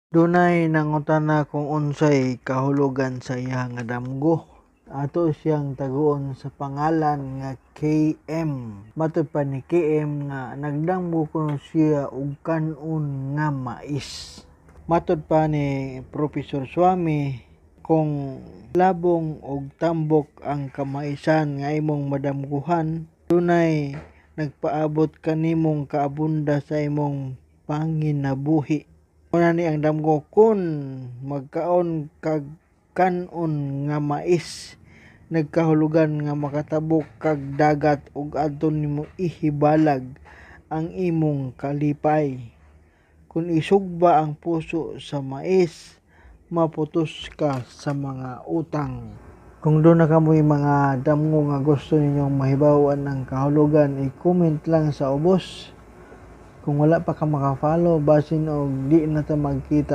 Dunay nangutana kung unsay kahulugan sa iya nga damgo. Ato siyang taguon sa pangalan nga KM. Matud pa ni KM nga nagdamgo kuno siya og kan-on nga mais. Matud pa ni Professor Swami, kung labong og tambok ang kamaisan nga imong madamgohan, dunay nagpaabot kanimong kaabunda sa imong panginabuhi. Mao na ni ang damgo, kon magkaon kag kan-on nga mais, nagkahulugan nga makatabok kag dagat ug adto nimo ihibalag ang imong kalipay. Kung isugba ang puso sa mais, maputos ka sa mga utang. Kung duna kamoy mga damgo nga gusto ninyong mahibaw-an ang kahulugan, i-comment lang sa ubos. Kung wala pa ka maka-follow, basin og di na ta magkita.